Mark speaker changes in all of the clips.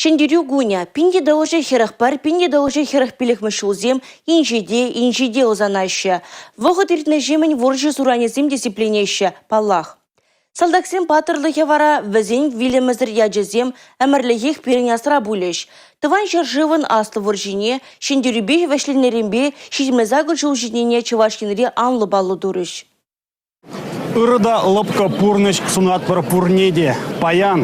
Speaker 1: Ҫӗнтерӳ кунӗ 1941-1945 ҫулсем инҫете-инҫете ӑсанаҫҫӗ. Вӑхӑт иртнӗҫемӗн вӑрҫӑ суранӗсем те сипленеҫҫӗ, паллах. Салтаксен паттӑрлӑхӗ вара, вӗсен вилӗмсӗр ячӗсем ӗмӗрлӗхех пирӗн асра пулӗҫ. Тӑван ҫӗршывӑн Аслӑ вӑрҫине Ҫӗнтерӳпе вӗҫленнӗренпе 78 ҫул ҫитнине Чӑваш Енре анлӑ паллӑ турӗҫ.
Speaker 2: Ырӑ та лӑпкӑ пурнӑҫ сунатпӑр пурне те. Паян,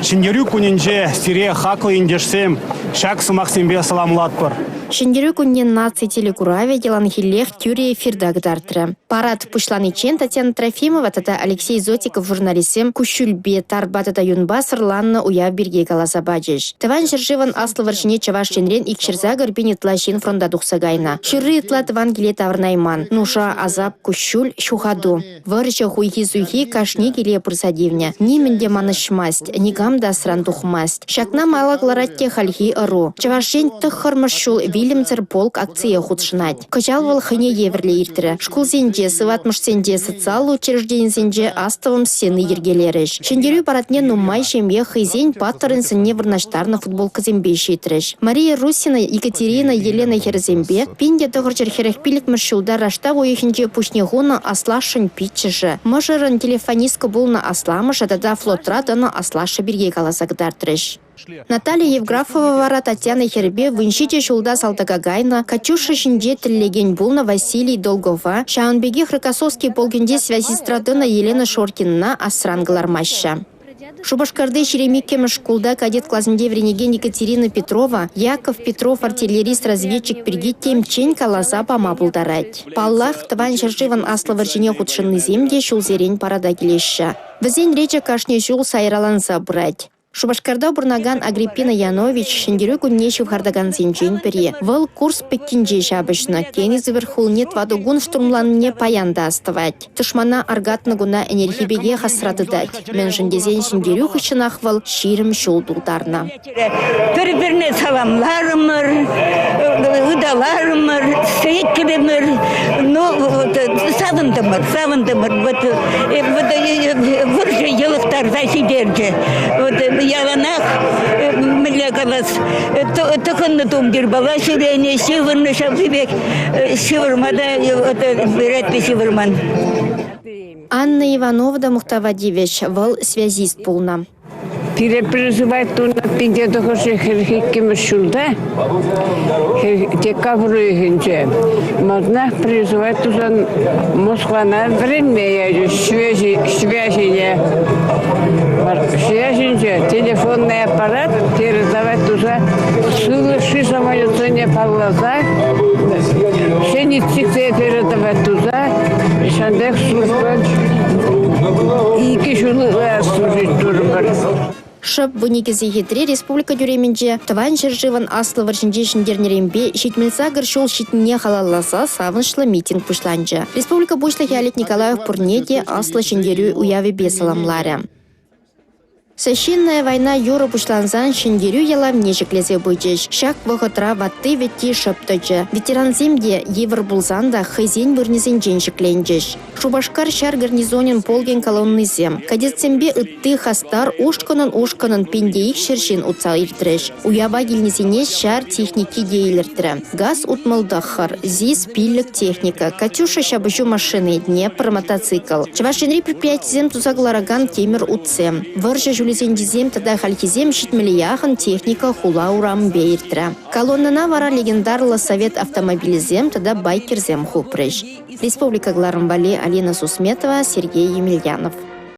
Speaker 2: Ҫӗнтерӳ кунӗнче, сире, хаклӑ ентешсем, ҫак сӑмахсемпе саламлатпӑр.
Speaker 3: Ҫӗнтерӳ кунне наци телекуравӗ яланхиллех тӳрӗ эфирта кӑтартрӗ. Парад пуҫланиччен Татьяна Трофимова тата Алексей Зотиков журналистсем куҫҫульпе, тарпа тата юнпа сӑрланнӑ уяв пирки каласа пачӗҫ. Тӑван ҫӗршывӑн Аслӑ вӑрҫине Чӑваш Енрен 208 пин ытла ҫын фронта тухса кайнӑ. Ҫурри ытла тӑван киле таврӑнайман. Нуша, асап, куҫҫуль, ҫухату. Вӑрҫӑ хуйхи-суйхи кашни киле пырса тивнӗ. Нимӗн те манӑҫмасть, никам та асран тухмасть. Ҫакна мала кӑларать те хальхи ӑру. Чӑваш Ен тӑххӑрмӗш ҫул «Вилӗмсӗр полк» акцие хутшӑнать. Кӑҫал вӑл хӑйне евӗрлӗ иртрӗ. Шкулсенче, сыватмӑшсенче, социаллӑ учрежденисенче астӑвӑм сцени йӗркелерӗҫ. Ҫӗнтерӳ парадне нумай ҫемье хӑйсен паттӑрӗн сӑнне вырнаҫтарнӑ футболкӑсемпе ҫитрӗҫ. Мария Русина, Екатерина, Елена хӗрӗсемпе 1945-мӗш ҫулта раштав уйӑхӗнче пуҫне хунӑ аслашшӗн пиччӗшӗ, мӑшӑрӗн телефонистка пулнӑ асламӑшӗ тата флотра тӑнӑ аслашшӗ пирки каласа кӑтартрӗҫ. Наталья Евграфова вара Татьяна хӗрӗпе 17 ҫулта салтака кайнӑ, «Катюша» ҫинче тӗллекен пулнӑ Василий Долгова, ҫавӑн пекех Рокоссовский полкӗнче связистра тӑнӑ Елена Шоркинӑна асран кӑлармаҫҫӗ. Шупашкарти 22-мӗш шкулта кадет класӗнче вӗренекен Екатерина Петрова Яков Петров артиллерист-разведчик пирки темччен каласа пама пултарать. Паллах, Тӑван ҫӗршывӑн Аслӑ вӑрҫине хутшӑннисем те ҫулсерен парада килеҫҫӗ. Вӗсен речӗ кашни ҫул сайраланса пырать. Шупашкарта пурӑнакан Агриппина Янович Ҫӗнтерӳ кунне ҫывхартакансенчен пӗри. Вӑл Курск пӗккинче ҫапӑҫнӑ, Кенигсберг хулине тӑватӑ кун штурмланине паян та астӑвать. Тӑшмана аркатнӑ куна ӗнерхи пекех асра тытать. Мӗншӗн тесен Ҫӗнтерӳ хыҫҫӑнах вӑл 20 ҫул тултарнӑ.
Speaker 4: Пӗр-пӗрне саламларӑмӑр, ыталарӑмӑр, сӗтрӗмӗр. Ну, савӑнтӑмӑр, савӑнтӑмӑр. Вот, вот вӑрҫӑ йӑлӑхтарса ҫитерчӗ. Вот яланах, мӗнле калас, тӑхӑннӑ тумтирпала ҫӳренӗ, ҫывӑрнӑ ҫав пек ҫывӑрма та вӗретнӗ ҫывӑрман.
Speaker 3: Анна Иванова та мухтава тивӗҫ. Вӑл связист пулнӑ.
Speaker 5: Пире призывать тунӑ 1942 ҫулта декабрь уйӑхӗнче малтанах призывать тусан Москвана вӗренме ячӗҫ связине. Связинче телефонный аппарат передавать туса сывлӑшри самолетсене палласа ҫӗнӗ передавать туса ҫавӑн пек служба икӗ ҫул ытла служить турӑмӑр.
Speaker 3: Шӑп 12 сехетре республика тӳремӗнче Тӑван ҫӗршывӑн Аслӑ вӑрҫинче ҫӗнтернӗренпе 78 ҫул ҫитнине халалласа савӑнӑҫлӑ митинг пуҫланчӗ. Республика Пуҫлӑхӗ Олег Николаев пурне те Аслӑ Ҫӗнтерӳ уявӗпе саламларӗ. Священная война юрӑ пуҫлансан Ҫӗнтерӳ ялавне ҫӗклесе пычӗҫ. Ҫак вӑхӑтра ватти-вӗтти шӑп тӑчӗ. Ветерансем те йывӑр пулсан та хӑйсен вырӑнӗсенчен ҫӗкленчӗҫ. Шупашкар ҫар гарнизонӗн полкӗн колоннисем, кадетсемпе ытти хастар ушкӑнӑн-ушкӑнӑн 1200 ҫын утса иртрӗҫ. Уява килнисене ҫар техники те илӗртрӗ. ГАЗ-69, ЗИС-5 техника, «Катюша» ҫапӑҫу машини, «Днепр» мотоцикл. Чӑваш Енри предприятисем туса кӑларакан тимӗр утсем. Вӑрҫӑ ҫулӗсенчисем тата хальхисем ҫитмӗле яхӑн техника хула урамӗпе иртрӗ. Колоннӑна вара легендарлӑ совет автомобилӗсем тата байкерсем хупрӗҫ. Республика кӑларӑм валли Алина Сусметова, Сергей Емельянов.